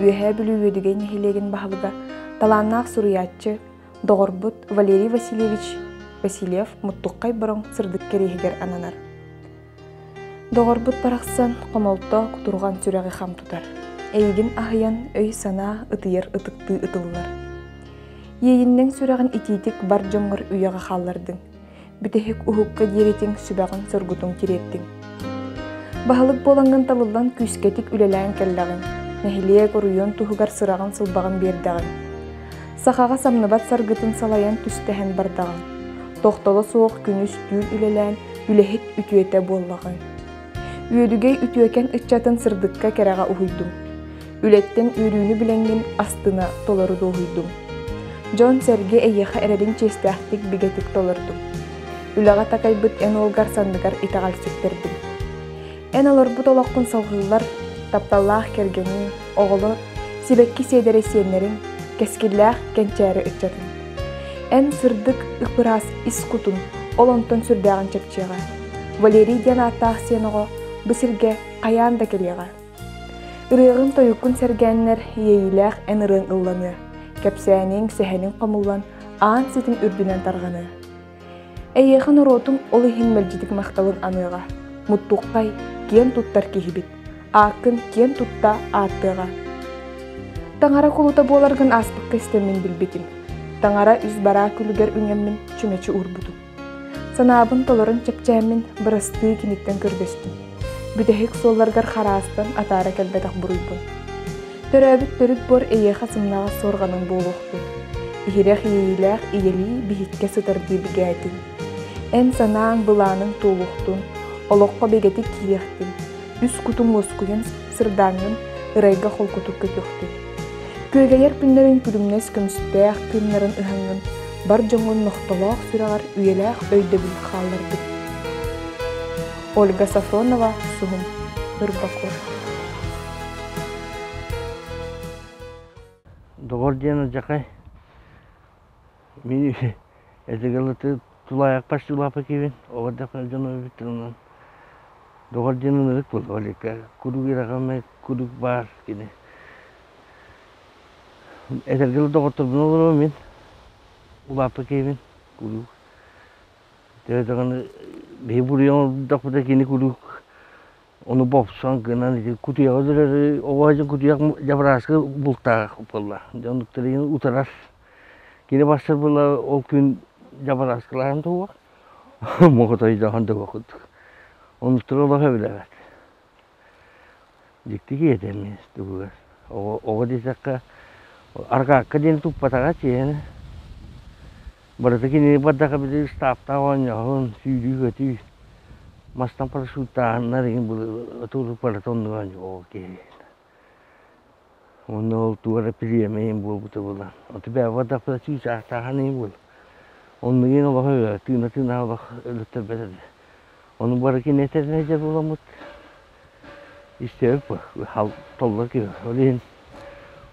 Үөһээ Бүлүү Үөдүгэй нэһилиэгин баһылыга, талааннаах суруйааччы, доҕорбут Валерий Васильевич Васильев Муттуххай Бороҥ сырдык кэриэһигэр ананар. Доҕорбут барахсан хомолто кутурҕан сүрэҕи хам тутар. Эйигин аһыйан өй-санаа ытыйар ытыктыы ытыллар. Иэйиннэҥ сүрэҕин итиитик бар дьоҥҥор үйэҕэ хааллардыҥ. Бүтэһик уһукка диэритиҥ сүбэҕин-соргутуҥ тириэртиҥ. Баһылык буолаҥҥын талыллан күүскэтик үлэлээн кэллэҕиҥ. Нэһилиэк, оройуон туһугар сыраҕын-сылбаҕын биэрдэҕиҥ. Сахаҕа самныбат саргытын салайан түстэһэн бардаҕыҥ. Тохтоло суох күнүс-түүн үлэлээн үлэһит үтүөтэ буоллаҕыҥ. Үөдүгэй үтүөкэн ыччатын сырдыкка-кэрэҕэ уһуйдуҥ. Үлэттэн үөрүүнү билэҥҥин астына толору дуоһуйдуҥ. Дьон-сэргэ эйиэхэ эрэлин чиэстээхтик бигэтик толордуҥ. Үлэҕэ такайбыт эн уолгар санныгар итэҕэл сүктэрдиҥ. Эн олорбут олоххун салҕыыллар тапталлаах кэргэниҥ, оҕолор, сибэкки сиэдэрэй сиэннэриҥ, кэскиллээх кэнчээри ыччатыҥ. Эн сырдык, ып-ыраас ис кутуҥ ол онтон сүрдээҕин чэпчиэҕэ. Валерий диэн ааттаах сиэн оҕо бу сиргэ хайаан да кэлиэҕэ. Ырыаҕын-тойуккун сэргээннэр иэйиилээх эн ырыаҥ ылланыа, кэпсээниҥ, сэһэниҥ хомуллан аан ситим үрдүнэн тарҕаныа. Эйиэхэ норуотуҥ ол иһин мэлдьитик махталын аныаҕа, муттуххай, киэн туттар киһибит, ааккын киэн тутта ааттыаҕа. Таҥара кулута буоларгын ааспыкка истэммин билбитим. Таҥара үс бараа күлүгэр үҥэммин чүмэчи уурбутум. Санаабын толорон чэпчээммин бырастыы киниттэн көрдөстүм. Бүтэһик суолларгар хараастан атаара кэлбэтэх буруйбун. Төрөөбүт төрүт буор эйиэхэ сымнаҕас суорҕаныҥ буолуохтун. Иһирэх иэйиилээх ийэлии биһиккэ сытардыы бигээтин. Эн санааҥ былааныҥ туолуохтун, олоххо бигэтик киириэхтин, үс кутуҥ уоскуйан сырдааҥҥын ырайга холкутук көтүөхтүн. Күөгэйэр күннэрин күлүмнэс көмүстээх кыымнарын ыһаҥҥын бар дьоҥҥун нохтолоох сүрэҕэр үйэлээх өйдөбүл хаалларбыт. Ольга Сафронова, Суһум, Нурбаков. Доҕор диэн алдьархай мин этигэлыты тулаайахпар сулаапа киһибин оҕо эрдэхпинэ дьон өлбүттэр доҕор диэн ынырык буолла куруук үрэҕимэ куруук баар кини этэргэ доҕотторбун олоробун мин улааппыт киһибин куруук төһө даҕаны биһи буруйа оҥордохпутуна кини куруук Ону бопсон гынан ити кутуйаҕы өлөрөр оҕо сылдьан кутуйах дьабарааскы бултаах буолла. Дьэ оннуктарын утарар. Кини барсар буолла ол күн дьабарааскылаан туһуох, моҕотойдоон туһуох курдук. Оннуктары олох сөбүлээбэт. Дьикти киһи этэ эмиэ туһугар. Оҕо, оҕо диэтэххэ арҕаакка диэн туппатаҕа чиэһинэ. Барыта кинини бардаха били ыстааптаах оонньооһун, сүүрүү-көтүү, мастан парашюттааһыннар игин былыр барыта оннук оонньуу киһи. Уонна ол туох эрэ приемэ иһин буолбута буолан. Оту бэйэ бардахпына чыычаахтааһын иһин буол. Оннук иһин олох тыына-тыына олох өлөттөрбөт этэ. Ону бары кини этэринэ дьэ буоламмыт истэбит толлор киһи. Ол иһин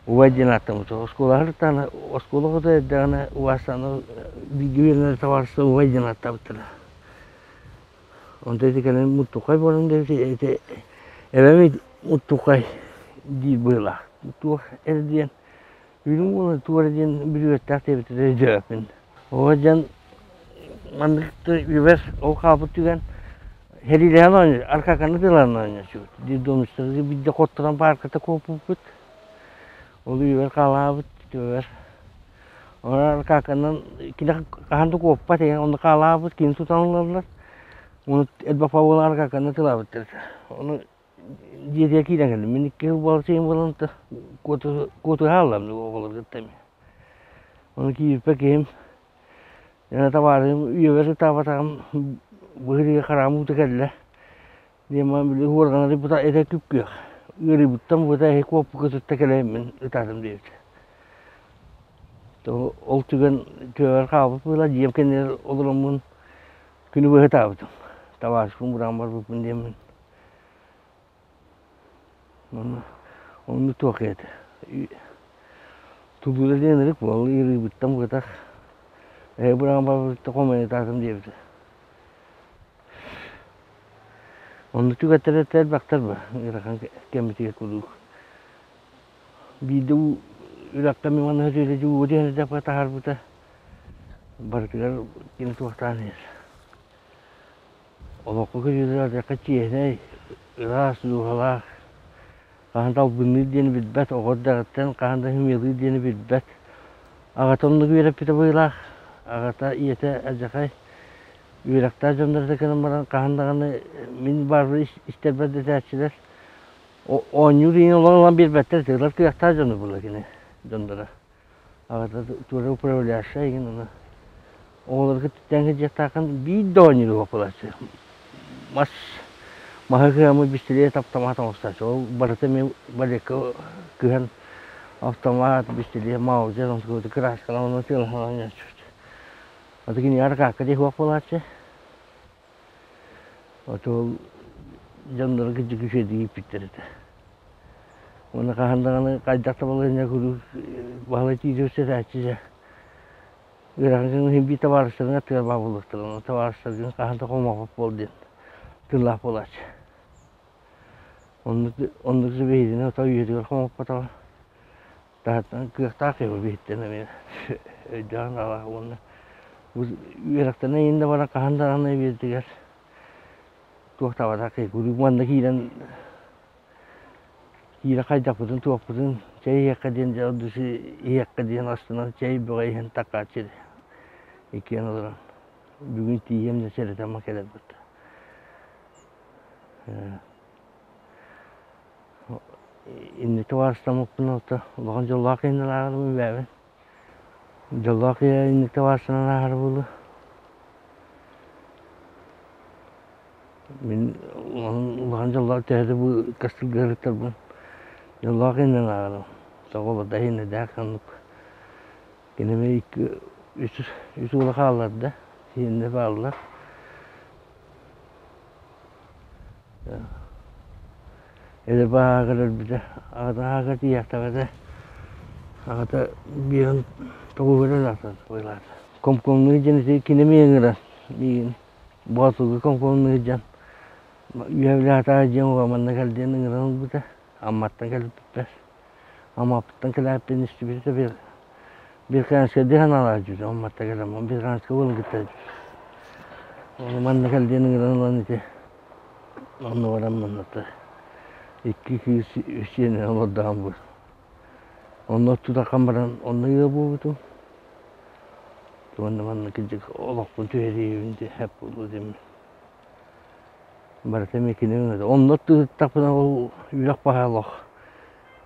убай диэн ааттаммыта. Оскуолаҕа сырыттаҕына, оскуола оҕото эрдэҕинэ убаастаан бииргэ үөрэнэр табаарыстар убай диэн ааттаабыттара. Онтон ити кэлин муттуххай буолан диэбит ити эбэм муттуххай диир быһыылаах. Туох эр диэн үрүҥ уола туох эрэ диэн бүрүөттээх диэбитэ өйдөөбөппүн. Оҕо дьон маннык үбэс ол хаалбыт түгэн сэриилэһэн оонньуур, аркаканы тылан оонньооччубут. Детдомчтары биирдэ хотторон паарката куоппуппут. Ол үйэбэр хаалаабыт, түбэбэр. Онон аркаканан кини хаһан да куоппат, онно хаалаабыт, кини тутан ылаллар. Ону элбэх буолан аркаканы тылаабыттар. Ону дьиэтигэр киирэн кэллим. Мин икки сыл буолан буолан куотуһа хааллым оҕолору кытта эмиэ. Ону киирбиппэр киһим табаарыһым үйэбэр ытаабатаҕым быһырыыга хараҕым уута кэллэ. Диэн баран били уорганнары бута этэ күп-күөх. Ыарыыбыттан бута эһи куоппукка тутта кэлэммин ытаатым диэбит. Ол түгэн түгэҕэр хаалбыт быһыылаах дьиэм кэннигэр олороммун күнү быһа ытаабытым. Табаарыспын бураан барбыппын диэммин. Онно туох этэ тулуура диэн ырык буол ыарыыбыттан бытах эһэ быраҕан барбытта хомойутаатым диэбитэ онно түгэттэр элбэхтэр ба ыарахан кэммитигэр куруук. Биирдэ уу үрэххэ мин манна сөтүөлэдьи уу диэн эрдэхпинэ таһаарбыта. Барытыгар кини туохтаан иһэр. Олоххо көрүүлэрэ алдьархай чиэһинэй, ыраас дууһалаах, хаһан да албынныыр диэни билбэт, оҕо эрдэҕиттэн хаһан да химиялыыр диэни билбэт. Аҕата оннук үөрэппитэ быһыылаах. Аҕата, ийэтэ алдьархай үөрэхтээх дьоннор да гынан баран хаһан даҕаны мин баарбын истэрбэр да этээччилэр оонньуур иһин олорон ылан биэрбэттэр ытыылар кыахтаах дьону була кини дьонноро. Аҕата туора управляющай игин аны оҕолорго тэҥҥэ дьиэхтааххын биир да оонньуур суох буолааччы. Мас маһы кыһаммыт бистилиэт автомат оҥостааччы. Ол барыта эмиэ балекка кыһан автомат, бистилиэт, маузер онтукабыты кырааскалаан онно тыалаһан оонньооччубут. Аты кини аркаакка диэх суох буолааччы. Оту дьоннору кырдьык үчүгэйдик ииппиттэр этэ. Уонна хаһан даҕаны хайдах да балаһыанньа куруук Баһылай Тиитович этээччи дьэ ыарахан кэмҥэ син биир табаарыстарыҥ аттыгар баар буолуохтара, табаарыстаргын хаһан да хомоҕот буол диэн тыллаах буолааччы. Оннук оннук биһигини ото үйэтигэр хомоппотоҕо. Таһыттан кыахтаах киһи биһиттэн эмиэ өйдөөн аҕалаах уонна үөрэхтэнэ иһин да баран хаһан даҕаны эбиэтигэр туох табатах киһи куруук манна киирэн киирэ хайдахпытын туохпутун чэй иһиэххэ диэн дьэ души иһиэххэ диэн астынан чэй бөҕө иһэн такааччы иккиэн олорон бүгүн тиийиэм да сэрэтэммэ кэлэрбит Инники табаарыстаммыппын алта улахан дьоллоох киһинэн ааҕарым бэйэбин. Дьоллоох киһи инники табаарыстанан ааһара буолуо. Мин улахан дьоллоох төһө да бу кастыырга сырыттарбын дьоллоох киһинэн ааҕарым. Тоҕо буолла иһиннэдээх оннук. Кини эмиэ икки үс үс уола хаалларда. Сиэннэр бааллар. Эдэр баһааҕар өлбүтэ, аҕата аһааҕар тиийээхтэҕэ аҕата биэһин тоҕуһугар өлөөхтөн быһыылаата. Комкомнуу дьэн ити кини эмиэ ыҥыран миигин Боотулга комкомнуу дьон үөһэ дьиэм уга манна кэл диэн ыҥыран ылбыта. Амматтан кэлбиппэр. Аммаппыттан кэлээппин истибитэ бир Бирканскайдыы санаалаах дьүтэ Амматта кэлэн Бирканскай уолун кытта Ону манна кэл диэн ыҥыран ылан ити онно баран манната икки кыыс үс сиэнинэн олордоҕум бу. Онно тутахан баран онно ыал буолбутум. Уонна манна кырдьык олохпун түһэриибин һэп буолуо диэммин. Барыта эмиэ кини өҥөтө. Онно тыыттахпына ол үрэх баһа олох.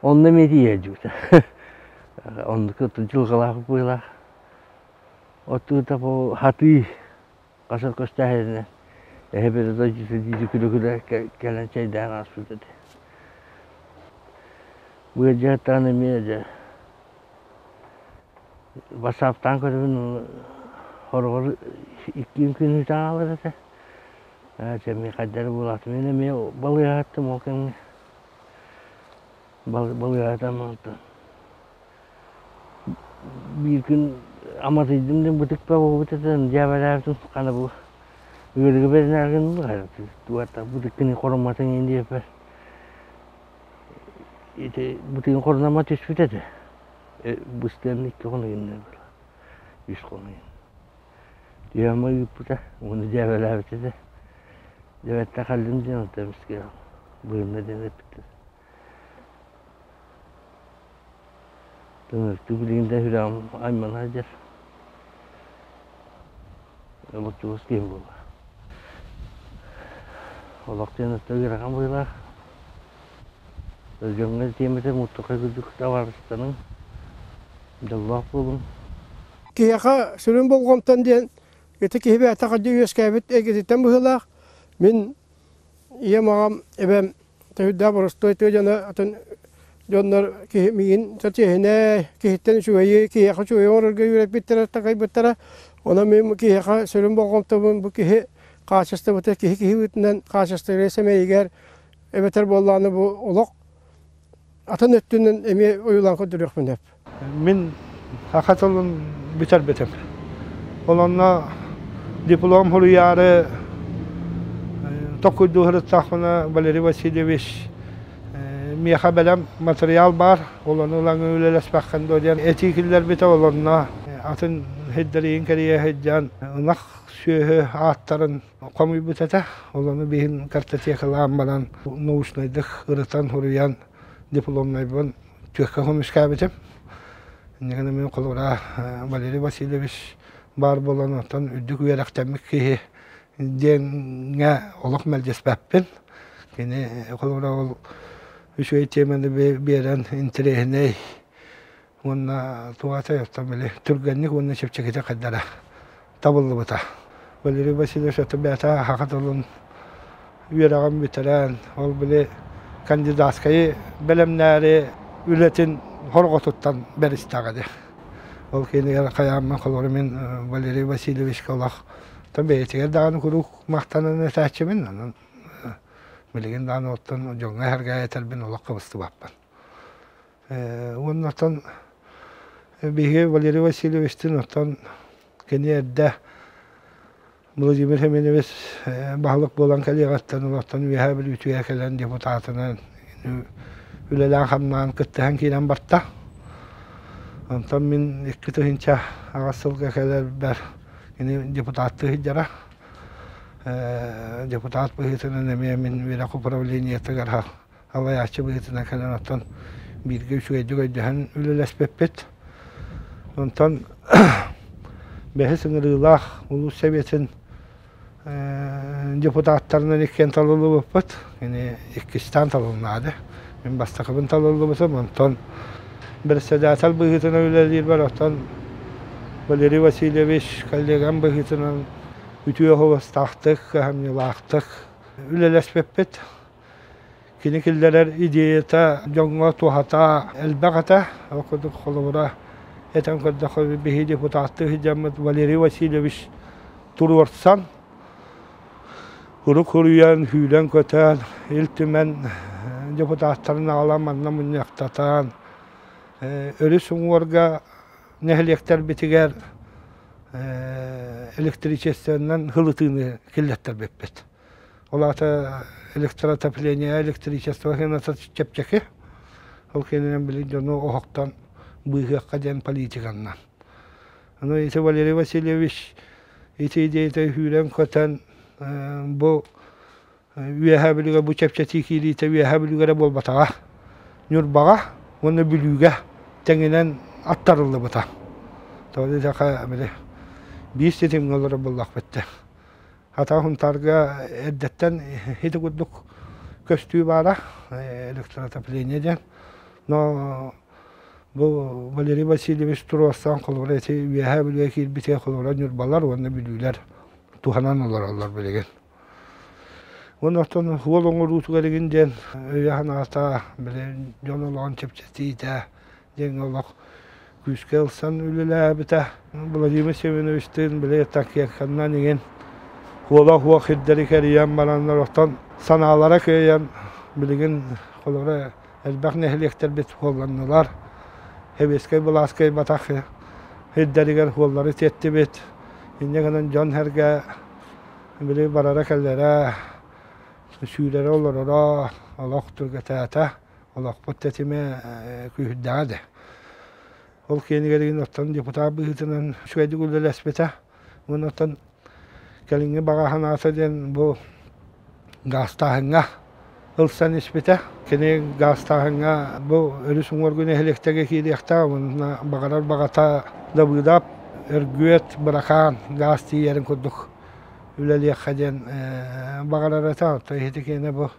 Онно эмиэ тиийээдьибитэ. Оннук дьылҕалаах быһыылаах. Оттуута бу хатыы хасар көстөөһүнэ эһэбит дойдута дии күлэ-күлэ кэлэн чэйдээн ааспыт этэ. Быадьааттаан эмиэ дьэ бассааптаан көрөбүн хороҕор икки күн ыытан аалар этэ. Ээ чэ эмиэ хайдах эрэ буолаатым. Мин эмиэ балыыһаттым ол кэмҥэ. Балыыһатам онтон биир күн аматыйдым диэн бытыкпа буолбут этэ дьээбэлээбитим хана бу ыарыыга бэринээргин тугата бытыккын хорумматыҥ иһин диэппэр ити бытыгын хорунама түспүт этэ быстыан икки хонугун үс хонугун түһэм ыыппыта уонна дьээбэлээбит этэ дьэбэттэ халлым диэн онтон эмискэ быһынна диэн эппиттэр Тымныктыы билигин да сүрэҕим аймана сылдьар. Олох чугас киһим буолла. Олох диэн өттө ыарахан быһыылаах. Дьоҥҥо тиэмэтэ муттукка курдук табаарыстаныҥ, дьоллоох буолуҥ. Киһиэхэ сүрүн болҕомтон диэн ити киһи бэйэтэ хайдах үөскээбит эйгэтиттэн быһыылаах. Мин ийэм, аҕам, эбэм Төһүйдээх боростуой тыа дьоно атын дьоннор киһи миигин чиэһинэй, киһиттэн үчүгэйи, киһиэхэ үчүгэйи оҥорорго үөрэппиттэрэ, такайбыттара. Онон мин киһиэхэ сүрүн болҕомтобун бу киһи хаачыстыбата киһи киһи быһыытынан хаачыстыбата сэмэйигэр эбэтэр буоллаҕына бу олох атын өттүнэн эмиэ ойуулаан көрдөрүөхпүн сөп. Мин саха тылын бүтэрбитим. Ол онно диплом суруйаары токуйдуу сырыттахпына Валерий Васильевич Миэхэ бэлэм материал баар, ол ону ылан үлэлэспэххин дуо диэн этии киллэрбитэ, ол онно атын сирдэриин кэрийэ сылдьан ынах сүөһү ааттарын хомуйбут этэ. Ол ону биһин картотекалаан баран научнайдык ырытан суруйан дипломнайбын түөккэ көмүскээбитим. Иннигинэ мин холобура Валерий Васильевич баар буолан оттон үрдүк үөрэхтэммит киһи диэҥҥэ олох мэлдьэспэппин. Кини холобура ол үчүгэй тиэмэни биэрэн интэриэһинэй уонна туох оттон били түргэнник уонна чэпчэкитик хайдара табыллыбыта. Валерий Васильевич это бэйэтэ саха тылын үөрэҕин бүтэрэн, ол били кандидатскайы бэлэмнээри үлэтин хорҕотуттан бэристэҕэ дии. Ол кэннигэр хайааммын холобура мин Валерий Васильевичка олох бэйэтигэр даҕаны куруук махтанан этээччибин, онон билигин даҕаны оттон дьоҥҥо эһэргэ этэрбин олох кыбыстыбаппын. Уонна оттон биһиги Валерий Васильевичтыын оттон кини эрдэ Владимир Семенович баһылык буолан кэлиэҕиттэн олортон Үөһээ Бүлүүтүгэр кэлэн депутатынан үлэлээн-хамнаан кыттыһан киирэн барта. Онтон мин 2008 сылга кэлэрбэр кини депутаттыы сылдьара. Депутат быһыытынан эмиэ мин үөрэх управлениетыгар алайааччы быһыытынан кэлэн оттон бииргэ үчүгэйдик өйдөһөн үлэлэспиппит. Онтон бэһис ыҥырыылаах улуус сэбиэтин депутаттарынан иккиэн талыллыбыппыт. Кини иккистээн талыллаады. Мин бастакыбын талыллыбытым. Онтон председатель быһыытынан үлэлиирбэр оттон Валерий Васильевич коллегам быһыытынан үтүө оһуостаахтык, кыһамньылаахтык үлэлэспиппит. Кини киллэрэр идеята дьоҥҥо туһата элбэх этэ. Ол курдук холобура этэн көрдөххө биһиги депутаттыы сылдьаммыт Валерий Васильевич туруорсан, урук суруйан, сүүрэн-көтөн, Ил Түмэн депутаттарын аҕалан манна мунньахтатан, өрүс уҥуорга нэһилиэктэрбитигэр электричествонан һылытыыны киллэттэрбиппит. Ол аата электроотопление, электричество сыаната чэпчэки. Ол кэннинэн били дьону оһохтон быыһыахха диэн политиканнан. Аны ити Валерий Васильевич ити идеята сүүрэн-көтөн бу Үөһээ Бүлүүгэ бу чэпчэтии киириитэ Үөһээ Бүлүүгэ эрэ буолбатаҕа. Ньурбаҕа уонна Бүлүүгэ тэҥинэн аттарыллыбыта. Тоҕо диэтэххэ били биир ситимҥэ олорор буоллахпыт дии. Хата Сунтаарга эрдэттэн ити курдук көстүү баара, электроотопление диэн. Но бу Валерий Васильевич туруорсан холобура ити Үөһээ Бүлүүгэ киирбитигэр холобура Ньурбалар уонна Бүлүүлэр туһанан олороллор билигин. Уонна оттон уол оҥоруутугар игин диэн өйө-санаата били дьон олоҕун чэпчэтиитэ диэҥҥэ олох күүскэ ылсан үлэлээбитэ. Владимир Семеновичтыын били такиакканнан иҥин хуола хуох сирдэри кэрийэн бараннар оттон санаалара кыайан билигин холобура элбэх нэһилиэктэрбит хуолланнылар. Сэбиэскэй былаас кыайбатах сирдэригэр хуоллары тиэттибит. Инньэ гынан дьон-сэргэ били барара-кэлэрэ, сүүрэрэ олороро олох түргэтээтэ. Олохпут тэтимэ күүһүрдэҕэ да. Ол киэнигэр оттон депутат быһыытынан үчүгэйдик үлэлэспитэ. Уонна оттон кэлиҥҥи баҕа санаата диэн бу гаастааһыҥҥа ылсан испитэ. Кини гаастааһыҥҥа бу өрүс уҥуоргу нэһилиэктэргэ киириэхтээх уонна баҕарар баҕата Дабыыдап, Өргүөт, Быракаан гаас тиийэрин курдук үлэлиэххэ диэн баҕарар этэ. Оттон ити киэнэ бу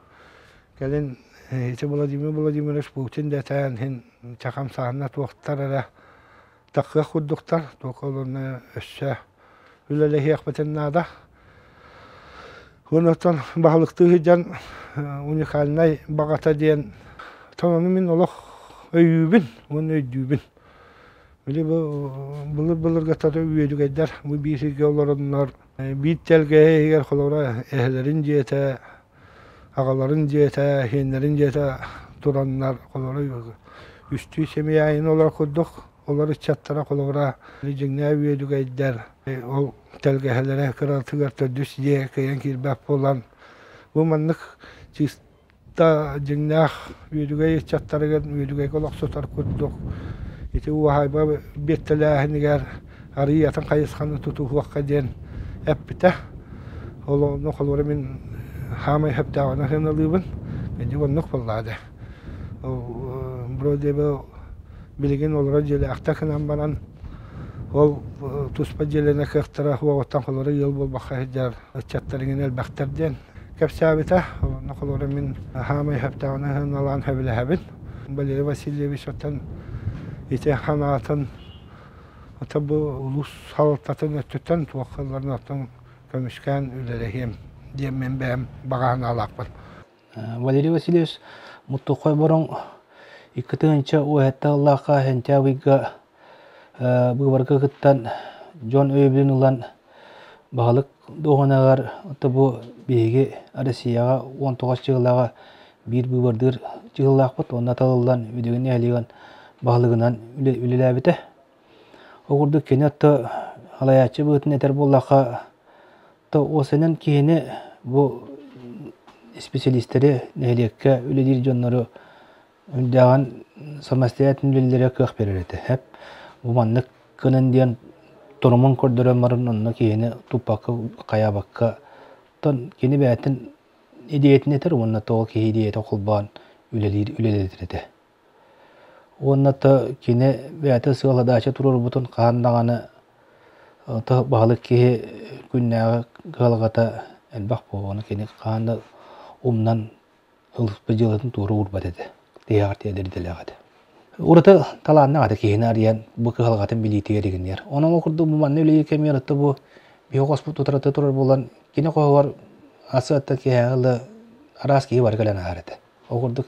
Кэлин ити Владимир Владимирович Путин дэтээн иһин чахамсаанна туохтар эрэ таххыах курдуктар, туох олорно өссө үлэлэһиэхпитин наада. Онтон баһылыктыы сылдьан уникальнай баҕата диэн ону мин олох өйүүбүн уонна өйдүүбүн. Били бу былыр-былыргыттан үөдүгэйдэр бу биир сиргэ олороннор биир тэлгэһэ иһигэр холобура эһэлэрин дьиэтэ аҕаларын дьиэтэ, сиэннэрин дьиэтэ тураннар холобура үстүү семьяйын олор курдук олор ыччаттара холобура дьиҥнээх үөдүгэйдэр ол тэлгэһэлэрэ кыратыгар төрдүс дьиэ кыайан киирбэт буолан бу маннык. Да дьиҥнээх Үөдүгэй ыччаттарыгар Үөдүгэйгэ олохсутар курдук ити уһаайба биэттэлээһинигэр арыый атын хайысханы тутуһуохха диэн эппитэ. Ол онно холобура мин хаамай сөптөөҕүнэн сыаналыыбын. Ити оннук буоллаҕа дии. Вроде бы билигин олорор дьиэлээхтэр гынан баран ол туспа дьиэлэнэ кыахтара уоҕуттан холобура ыал буолбакка сылдьар ыччаттар иҥин элбэхтэр диэн кэпсээбитэ. Онно холобура мин хаамай сөптөөҕүнэн сыаналаан сөбүлэһэбин. Валерий Васильевич оттон ити санаатын ото бу улуус салалтатын өттүттэн туох кылларын оттон көмүскээн үлэлэһиэм диэн мин бэйэм баҕа санаалаахпын. Валерий Васильевич Муттуххай Бороҥ 2 уоһэтте ыллаахха сентябрьга быыбарга кыттан дьон өйөбүлүн ылан баһылык дуоһунаҕар бу биһиги Россияҕа 19 чыгылааҕа биир быыбардыыр чыгылаахпыт уонна талыллан Үдүгүн нэһилиэгин баһылыгынан үлэлээбитэ. Ол курдук кини отто салайааччы быһыытынан этэр буоллахха то уосанан киһини бу исписэлиистэри нэһилиэккэ үлэлиир дьоннору үрдээҕин самостоятельно үлэлиирэ кыах биэрэр этэ. Эп бу маннык гынан диэн торумун көрдөрөн баран онно киһини туппакка хайаабакка тон кини бэйэтин идеятын этэр уонна тоҕо киһи идеята холбоон үлэлиир үлэлэтэр этэ. Уонна то кини бэйэтэ сыаладаача туруорбутун хаһан даҕаны то баһылык киһи күннээҕи кыһалҕата элбэх буолуону кини хаһан да умнан ылыспыт дьыалатын туора уурбат этэ, тиһэҕэр тиэрдэр идэлээх этэ. Ураты талааннаах этэ киһини арыйан бу кыһалҕатын билиитигэр игиннэр. Онон ол курдук бу манна үлэлиир кэмигэр ытта бу биһи хоспут утарыта турар буолан кини хоһугар асы-атта киэһээҕи ыла араас киһи бары кэлэн ааһар этэ. Ол курдук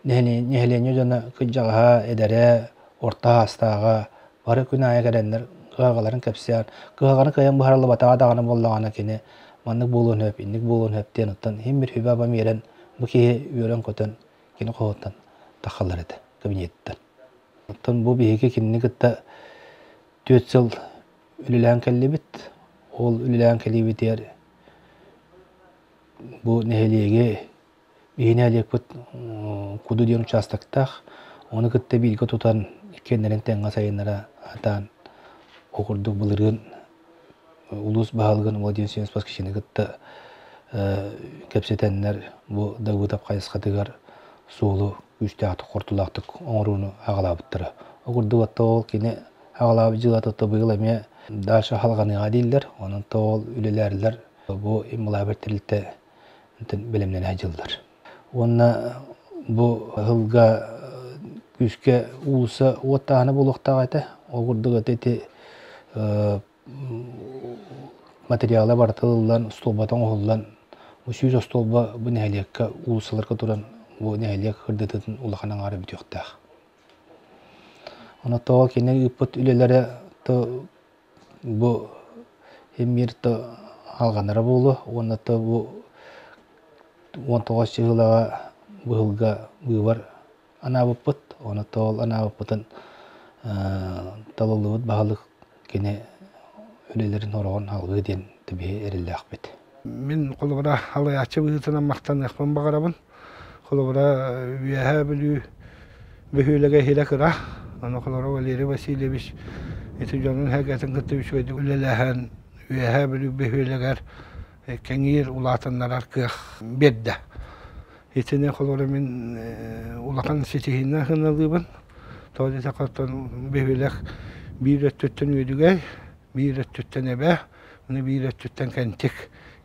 нэһилиэнньэ дьоно кырдьаҕаһа, эдэрэ, орто саастааҕа бары күн аайы кэлэннэр кыһалҕаларын кэпсээн, кыһалҕаны кыайан быһаарыллыбатаҕа даҕаны буоллаҕына кини маннык буолуон сөп, инник буолуон сөп диэн оттон иһин бір сүбэ-ама биэрэн бу киһи үөрэн-көтөн кини хоһуттан тахаллар этэ кабинеттан. Оттон бу биһиги кинини кытта 4 сыл үлэлээн кэллибит. Ол үлэлээн кэлиибитигэр бу нэһилиэги биһи нэһилиэкпит Куду диэн участоктаах, ону кытта бииргэ тутан иккиэннэрин тэҥҥэ сайыннара сатаан ол курдук былырыын улуус баһылыгын Владимир Семенович Москвичины кытта кэпсэтэннэр бу Давыдов хайысхатыгар суолу күүстээхтик, хортулаахтык оҥорууну аҕалаабыттара. Ол курдук оттон ол кини аҕалаабыт дьыалата быйыл эмиэ дальше халҕаныаҕа дииллэр. Онон ол үлэлээрилэр бу Иммалаабыр тэрилтэ бэлэмнэнэ дьыллар. Уонна бу ыһылга күүскэ уулусса уоттааһына буолуохтаах этэ. Ол курдук это ити материала барыта ылыллан, остуолбата оҥоһуллан, бу 100 остуолба бу нэһилиэккэ уулуссаларга туран бу нэһилиэк кырдытытын улахан аҥаара бүтүөхтээх. Ону тоҕо кини ыыппыт үлэлэрэ то бу эмиэр то алҕанара буолуо уонна то бу 19 чыһылаҕа быһылга быыбар анаабыппыт. Ону то ол анаабыппытын талыллыбыт баһылык кини үлэлэрин ороҕун алгыы диэн түбэһи эрэллээхпит. Мин холобура халайааччы быһыытынан махтаныахпын баҕарабын. Холобура Үөһээ Бүлүү бөһүөлэгэ иһирэ кыра. Ону холобура Валерий Васильевич ити дьонун сэргэтин кытта үчүгэйдик үлэлэһэн Үөһээ Бүлүү бөһүөлэгэр кэҥиир, улаатыннарар кыах биэрдэ. Итини холобура мин улахан ситиһиинэн сыаналыыбын. Тоҕо диэтэххэ оттон бөһүөлэк биир өттүттэн үөдүгэй, биир өттүттэн эбэ, аны биир өттүттэн кэнтик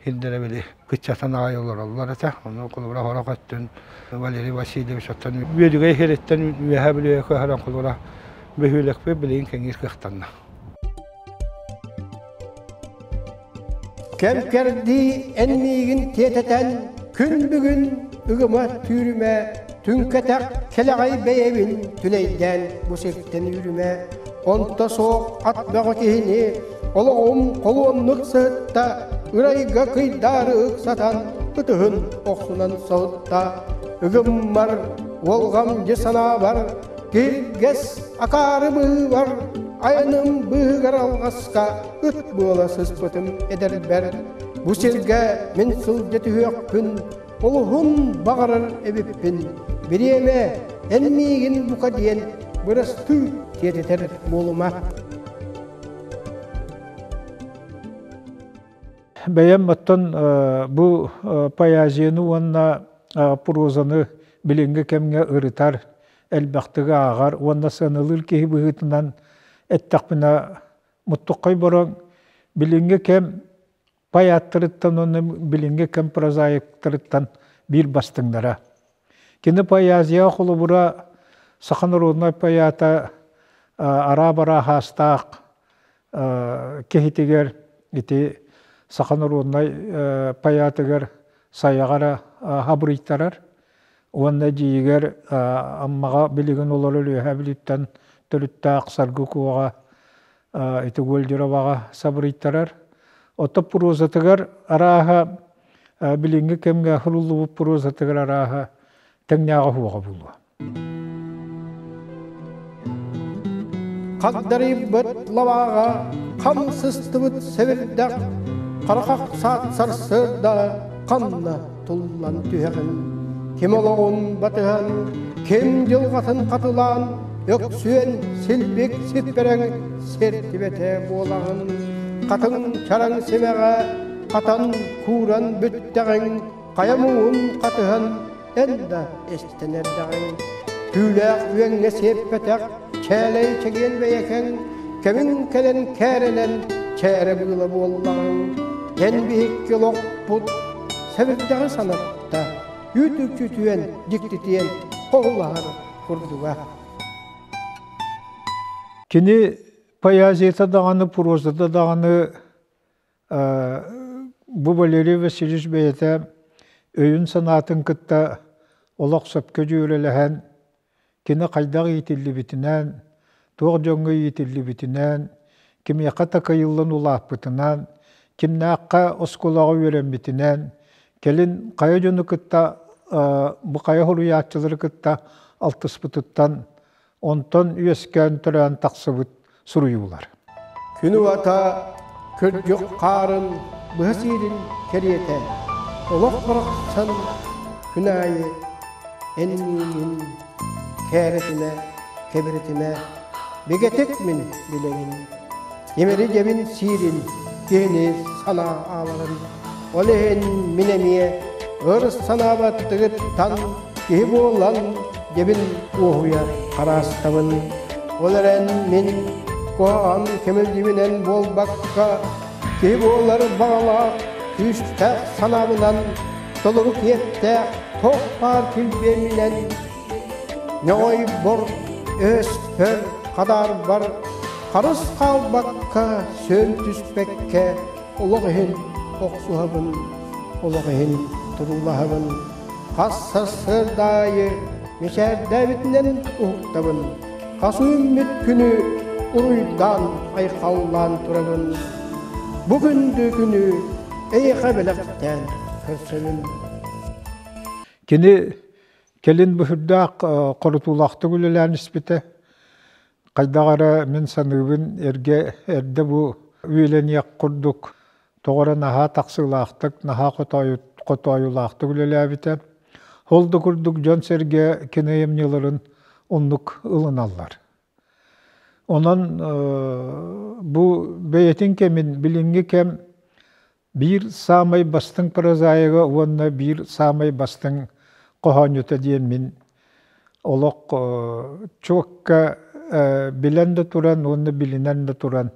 сирдэрэ били кыччатан аҕай олороллор этэ. Ону холобура сорох өттүн Валерий Васильевич оттон Үөдүгэй сириттэн Үөһээ Бүлүүгэ көһөрөн холобура бөһүөлэкпит билигин кэҥиир кыахтанна. Кэм-кэрдии эн миигин тиэтэтэн, күн бүгүн ыгыма түүрүмэ, түҥкэтэх кэлэҕэй бэйэбин түнэйдээн бу сиртэн үүрүмэ. Онто суох ат бөҕө киһини олоҕум холуоннук сыһытта, ырайга кыйдаары ыксатан, ытыһын охсунан соһутта. Ыгыммар, уолҕам дьи санаабар, киргэс акаары быыбар, айаным быыһыгар алҕаска ыт буола сыспытым эдэрбэр. Бу сиргэ мин сылдьа түһүөхпүн. Олуһун баҕарар эбиппин, бириэмэ эн миигин бука диэн бырастыы тиэтэтэр буолума. Бэйэм оттон бу поэзияны уонна прозаны билиҥҥи кэмҥэ ырытар, элбэхтик ааҕар уонна сыаналыыр киһи быһыытынан эттэхпинэ, Муттуххай Бороҥ билиҥҥи кэм поэттарыттан уонна билиҥҥи кэм прозаиктарыттан биир бастыҥнара. Кини поэзия холобура саха норуодунай поэта араа-бараа хаастаах киһитигэр ити саха норуодунай поэтыгар сайаҕа хабырыйтарар уонна эдьиийигэр Аммаҕа билигин олорор Үөһээ Бүлүүттэн төрүттээх Саргы Куоҕа ити Гольдероваҕа сабырыйтарар. Ото прозатыгар арааһа билиҥҥи кэмҥэ суруллубут прозатыгар арааһа тэҥнээҕэ суоҕа буолуо. Хагдарыйбыт лабааҕа хам сыстыбыт сэбирдэх хара саат сарсыарда ханна туллан түһэҕин ким олоҕун батыһан ким дьылҕатын хатылаан өксүөн силбик сиппэрэҥ сиртибэтэ буолаҕын хатыҥ чараҥ симэҕэ хатан кууран бүттэҕиҥ хайа муҥун хатыһан эн да истэн эрдэҕиҥ түүлээх үөҥҥэ сиэппэтэх чээлэй чэгиэн бэйэкэҥ кэмиҥ кэлэн кээрэнэн чээрэ быыла буоллаҕыҥ эн биһикки олохпут сэбирдэҕи санатта үүт үкчүтүөн дьиктитиэн хоһулаһар курдуга. Кини поэзията даҕаны, прозата даҕаны Бу Валерий Васильевич бэйэтэ өйүн-санаатын кытта олох сөпкө дьүөрэлэһэн, кини хайдах иитиллибитинэн, туох дьоҥҥо иитиллибитинэн, кимиэхэ такайыллан улааппытынан, кимнээххэ оскуолаҕа үөрэммитинэн, кэлин хайа дьону кытта бу хайа суруйааччылары кытта алтыспытыттан онтон үөскээн төрөөн тахсыбыт суруйуулар. Күн уота күрдьүк хаарын быһа сиирин кэриэтэ олох барахсан күн аайы эн миигин кээрэтимэ, кэбирэтимэ, бигэтик мин билэбин. Имэри дьэбин сиирин киһини санаа ааларын. Ол иһин мин эмиэ ыр санаабаттыгыттан киһи буолан дьэбин уоһуйа хараастабын. Ол эрэн мин куһаҕан кэмэлдьибинэн буолбакка, киһи буолар баҕалаах күүстээх санаабынан толору киэптээх туох баар килбиэмминэн ньоҕойбор, өспөр, хадаарбар харыс хаалбакка, сүөн түспэккэ олох иһин охсуһабын, олох иһин туруулаһабын. Хас сарсыарда аайы мичээрдээбитинэн уһуктабын, хас үүммүт күнү уруйдаан айхаллаан турабын. Бу күндү күнү эйиэхэ бэлэхтээн көрсөбүн. Кини кэлин быһырдаах хорутуулаахтык үлэлээн испитэ. Хайдах эрэ мин саныыбын эргэ эрдэ бу үөлэниэх курдук тоҕо эрэ наһаа тахсыылаахтык, наһаа хотоойулаахтык үлэлээбитэ. Ол да курдук дьон-сэргэ кини айымньыларын оннук ылыналлар. Онон бу бэйэтин кэмин, билиҥҥи кэм биир саамай бастыҥ прозаига уонна биир саамай бастыҥ хоһоонньута диэн мин олох чуокка билэн да туран уонна билинэн да туран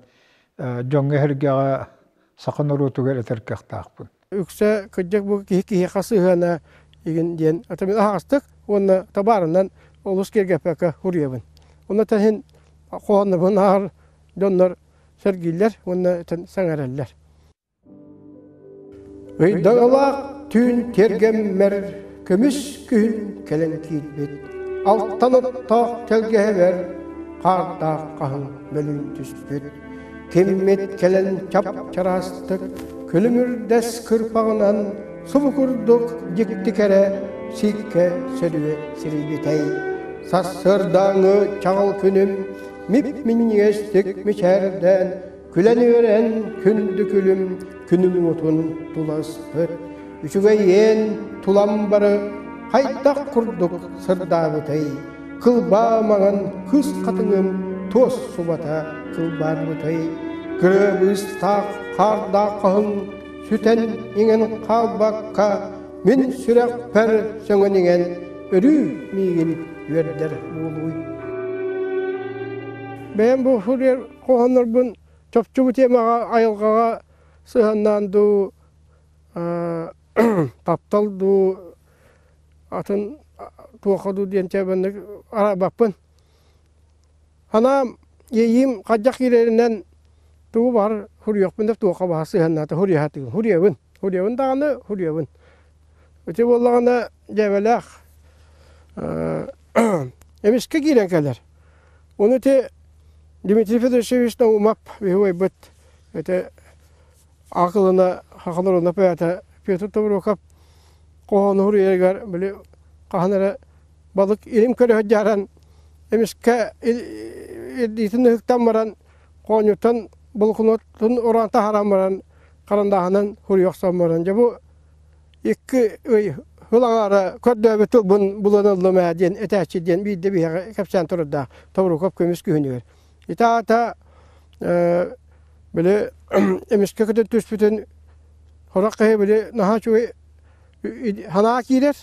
дьоҥҥо-сэргэҕэ саха норуотугар этэр кыахтаахпын. Үксэ кырдьык бу киһи киһиэхэ сыһыана игин диэн атамин аһаҕастык уонна табаарынан олус киэргэппэккэ суруйабын. Онно тэһин хоһооннорбун ааҕар дьоннор сэргииллэр уонна сэҥээрэллэр. Ыйдаҥалаах түүн тиэргэммэр көмүс күһүн кэлэн киирбит, алтан оттоох тэлгэһэбэр хаардаах хаһыҥ бөлүүн түспүт. Киммит кэлэн чап-чараастык күлүмүрдэс кырпаҕынан субу курдук дьикти кэрэ сииккэ сөрүө сирийбитэй. Сарсыардааҥы чаҕыл күнүм мип-минньигэстик мичээрдээн Күлэн-үөрэн күндү күлүм күнүм уотун туласпыт. Үчүгэйиэн тулам бары хайдах курдук сырдаабытай, кылбаа маҥан кыс хатыҥым туос субата кылбаарбытай, кырыабыыстаах хаардаах хаһыҥ сүтэн иҥэн хаалбакка мин сүрэхпэр сөҥөн иҥэн өрүү миигин үөрдэр буолууй. Бэйэм бу суруйар хоһооннорбун чопчу бу темаҕа айылҕаҕа сыһыаннаан дуу, таптал дуу, атын туохха дуу диэн чэбэнник араарбаппын. Анаам иэйиим хайдах киирэринэн тугу баҕар суруйуохпун да туохха баҕар сыһыаннаата суруйа сатыыбын. Суруйабын. Суруйабын даҕаны суруйабын. Ити буоллаҕына дьээбэлээх эмискэ киирэн кэлэр. Ону ити Дмитрий Федорович Наумов биһи убайбыт ити акылына хахаларына поэта Петр Тобуруков хоһоону суруйарыгар били хаһан эрэ балык илим көрө сылдьааран эмискэ ирдиитин ыһыктан баран хоонньуттан болокунуотун ураан таһааран баран харандааһынан суруйа охсон баран дьэ бу икки ый сыл аҥаара көрдөөбүт тылбын булан ыллым ээ диэн этээччи диэн биирдэ биһиэхэ кэпсээн турардаах Тобуруков көмүс күһүнүгэр. Ити аата били эмискэ көтөн түспүтүн сорох киһи били наһаа үчүгэй санаа киирэр,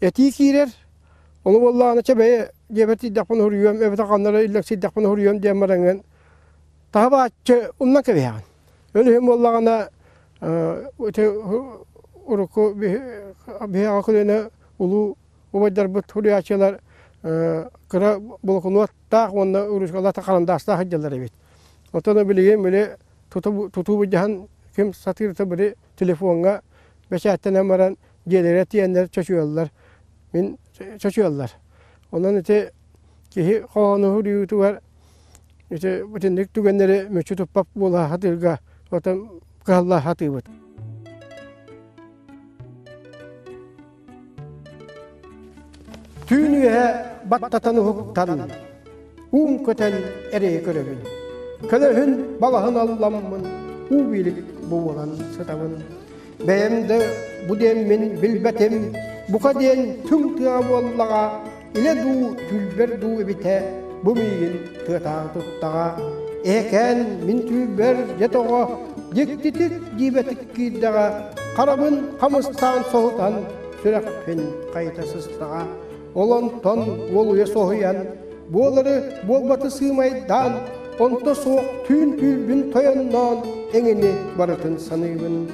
этии киирэр. Ону буоллаҕына чэ бэйэ дьиэбэр тиийдэхпинэ суруйуом эбэтэр ханна эрэ иллэҥсийдэхпинэ суруйуом диэн бараҥҥын таһа-бааччы умнан кэбиһэҕин. Ол иһин буоллаҕына ити урукку биһиэхэ көлүөнэ улуу убайдарбыт суруйааччылар кыра болокунуоттаах уонна ручкалаах харандаастаах сылдьаллар эбит. Оттон билигин били тутуу былдьаһан ким сатыырта били телефоҥҥа бэчээттэнэн баран дьиэлэрэ тиийэннэр чочуйаллар. Мин чочуйаллар. Онон ити киһи хоһоону суруйуутугар ити итинник түгэннэри мүччү туппат буола сатыырга оттон кыһалла сатыыбыт. Түүн үөһэ баттатан уһуктан, уум көтөн эрэйи көрөбүн. Көлөһүн балаһын алламмын, уу биилик буолан сытабын. Бэйэм да бу диэммин билбэтим, бука диэн түҥ тыа буоллаҕа, илэ дуу, түүлбэр дуу эбитэ, бу миигин тыатааҕы туттаҕа. Эһэкээн мин түүлбэр дьэ тоҕо дьиктитик дьиибэтик киирдэҕэ, харабын хамыстаан соһутан, сүрэхпин хайыта сыстаҕа. Ол онтон уолуйа соһуйан, буолары буолбаты сыымайдаан, онто суох түүн түүлбүн тойонноон эҥини барытын саныыбын.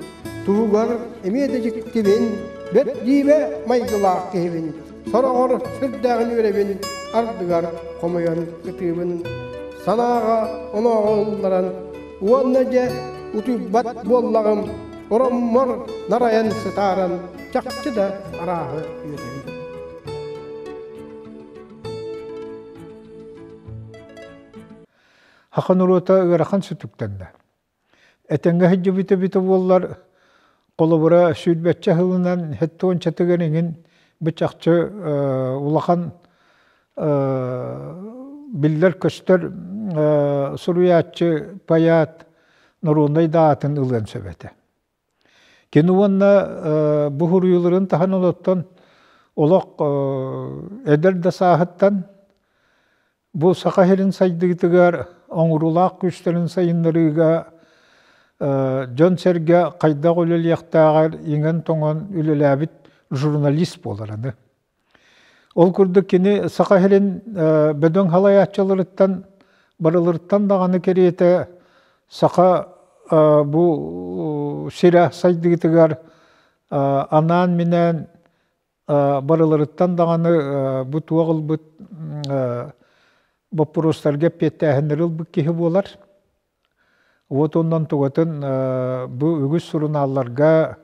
Туһугар эмиэ да дьиктибин, бэрт дьиибэ майгылаах киһибин. Сороҕор сүрдээҕин үөрэбин, ардыгар хомойон ытыыбын. Санааҕа онооҕо ылларан, уонна дьэ утуйбат буоллаҕым, ороммор нарайан сытааран, чахчы да арааһы үөтэбин. Саха норуота ыарахан сүтүктэннэ. Этэҥҥэ сылдьыбыт эбитэ буоллар, холобура, сүүрбэччэ сылынан сэттэ иҥин бу чахчы улахан биллэр-көстөр суруйааччы, поэт норуодунай да аатын ылыан сөп этэ. Кини уонна бу суруйууларын таһынан оттон олох эдэр да сааһыттан Бу Саха сирин сайдыытыгар оҥоруулаах күүстэрин сайыннарыыга дьон-сэргэ хайдах үлэлиэхтээҕэр иҥэн-тоҥон үлэлээбит журналист буолар аны. Ол курдук кини Саха сирин бөдөҥ салайааччыларыттан барыларыттан даҕаны кэриэтэ саха бу сирэ сайдыытыгар анаан-минээн барыларыттан даҕаны бу туох ылбыт боппуруостарга эппиэттээһиннэри ылбыт киһи буолар. Вот онон тугатын бу үгүс сурунаалларга,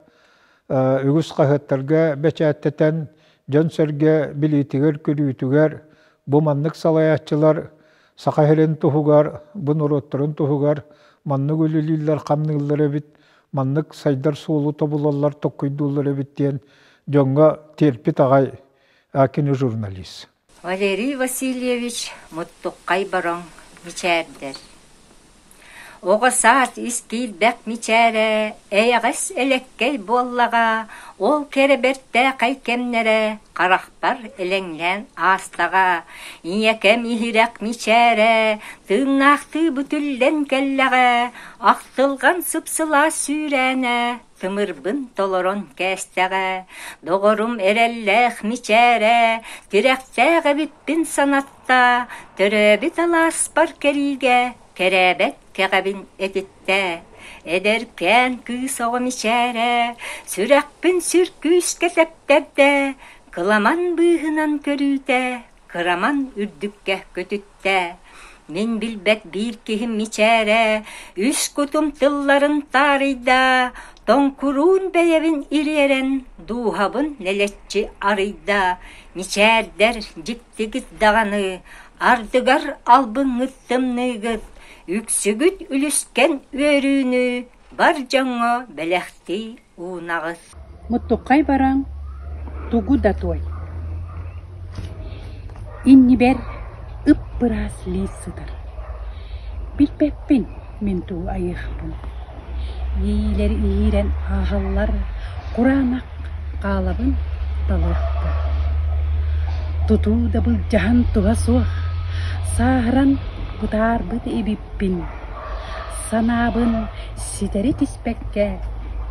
үгүс хаһыаттарга бэчээттэтэн дьон-сэргэ билиитигэр-көрүүтүгэр бу маннык салайааччылар Саха сирин туһугар, бу норуоттарын туһугар маннык үлэлииллэр-хамныыллар эбит, маннык сайдар суолу тобулаллар, токкуйдууллар эбит диэн дьоҥҥо тиэрпит аҕай кини журналист. Валерий Васильевич Муттуккай Бороҥ мичээрдэр. Оҕо саас ис киирбэх мичээрэ, эйэҕэс элэккэй буоллаҕа, ол кэрэ бэртээхэй кэмнэрэ харахпар элэҥнээн аастаҕа. Ийэкэм иһирэх мичээрэ, тыыннаахтыы бүтүллэн кэллэҕэ, ахтылҕан сып-сылаас сүүрээнэ тымырбын толорон кээстэҕэ. Доҕорум эрэллээх мичээрэ, тирэхтээх эбиппин санатта, төрөөбүт алааспар кэриигэ кэрээбэт кэҕэбин этиттэ. Эдэркээн кыыс оҕо мичээрэ, сүрэхпин сүр күүскэ тэптэрдэ, кыламан быыһынан көрүүтэ, кыраман үрдүккэ көтүттэ. Мин билбэт биир киһим мичээрэ, үс кутум тылларын таарыйда, тоҥкуруун бэйэбин ириэрэн, дууһабын нэлэччи арыйда. Мичээрдэр дьиктигит даҕаны, ардыгар албыҥҥыт тымныыгыт, үксүгүт үлүскэн үөрүүнү бар дьоҥҥо бэлэхтии уунаҕыт. Муттукхай баран тугу да туой. Иннибэр ып-ыраас лиис сытар. Билбэппин мин тугу айыахпын. Иэйиилэр иирэн ааһаллар, кураанах хаалабын талыахпын. Тутуу да былдьаһан туһа суох, сааһыран бытаарбыт эбиппин. Санаабын ситэри тиспэккэ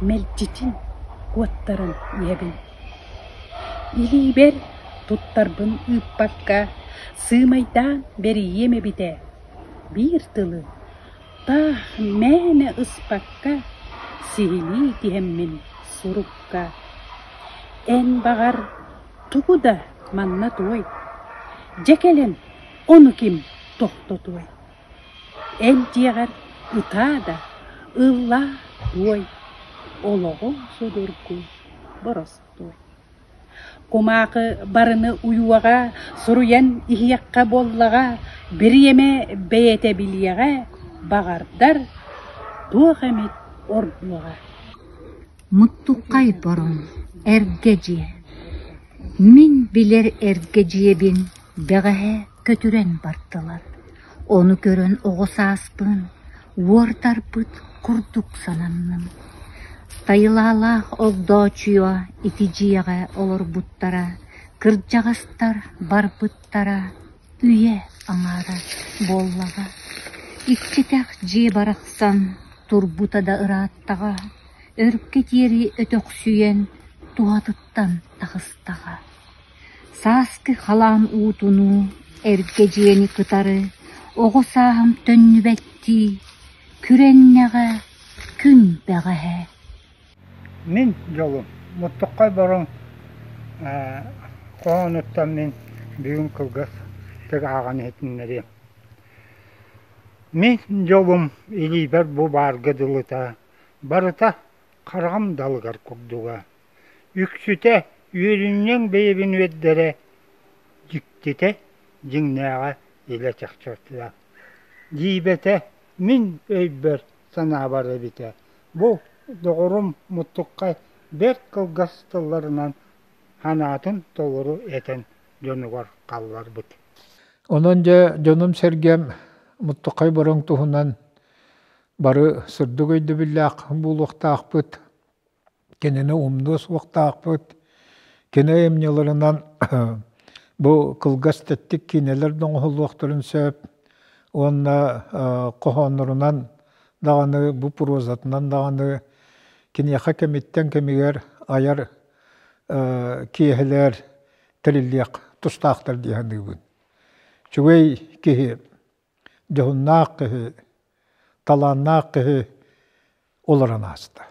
мэлдьитин куоттаран иһэбин. Илиибэр туттарбын ыыппакка сыымайдаан бэрийиэм эбитэ биир тылы таах мээнэ ыспакка сиһилии тиһэммин сурукка эн баҕар тугу да манна туой дьэ кэлэн ону ким тохтотуой Эн дьиэҕэр ытаа да, ыллаа туой, олоҕуҥ судургу боростуой. Кумаахы барыны уйуоҕа, суруйан иһиэххэ буоллаҕа, бириэмэ бэйэтэ билиэҕэ, баҕардар туох эмит ордуоҕа. Муттукхай бороҥ, эргэ дьиэ. Мин билэр эргэ дьиэбин бэҕэһээ көтүрэн бардылар. Ону көрөн оҕо сааспын уордарбыт курдук сананным. Тайылаалаах Огдооччуйа ити дьиэҕэ олорбуттара, кырдьаҕастар барбыттара үйэ аҥаара буоллаҕа. Иччитэх дьиэ барахсан турбута да ырааттаҕа, өркө диэри өтөхсүйэн туһатыттан таҕыстаҕа. Сааскы халаан уутунуу эргэ дьиэни кытары оҕо сааһым төннүбэттии күрэннэҕэ күн бэҕэһээ. Мин дьолум муттуккай бороҥ хоһоонуттан мин бүгүн кылгастык ааҕан иһитиннэриэм. Мин дьолум илиибэр бу баарга дылыта, барыта хараҕым далыгар курдуга. Үксүтэ үөрүнньэҥ бэйэбин үөрдэрэ, дьиктитэ, дьиҥнээҕэ илэ чахчыта. Дьиибэтэ мин өйбөр санаабар эбитэ. Бу доҕорум Муттукхай бэрт кылгас тылларынан санаатын толору этэн дьонугар халларбыт. Онон дьэ дьонум-сэргэм Муттукхай бороҥ туһунан бары сырдык өйдөбүллээх буолуохтаахпыт. Кинини умнуо суохтаахпыт. Кини айымньыларынан бу кылгас тэттик киинэлэр да оҥоһуллуохтарын сөп уонна хоһооннорунан даҕаны, бу прозатынан даҕаны киниэхэ кэмиттэн кэмигэр айар киэһэлэр тэриллиэх тустаахтар дии саныыбын. Үчүгэй киһи, дьоһуннаах киһи, талааннаах киһи олорон ааста.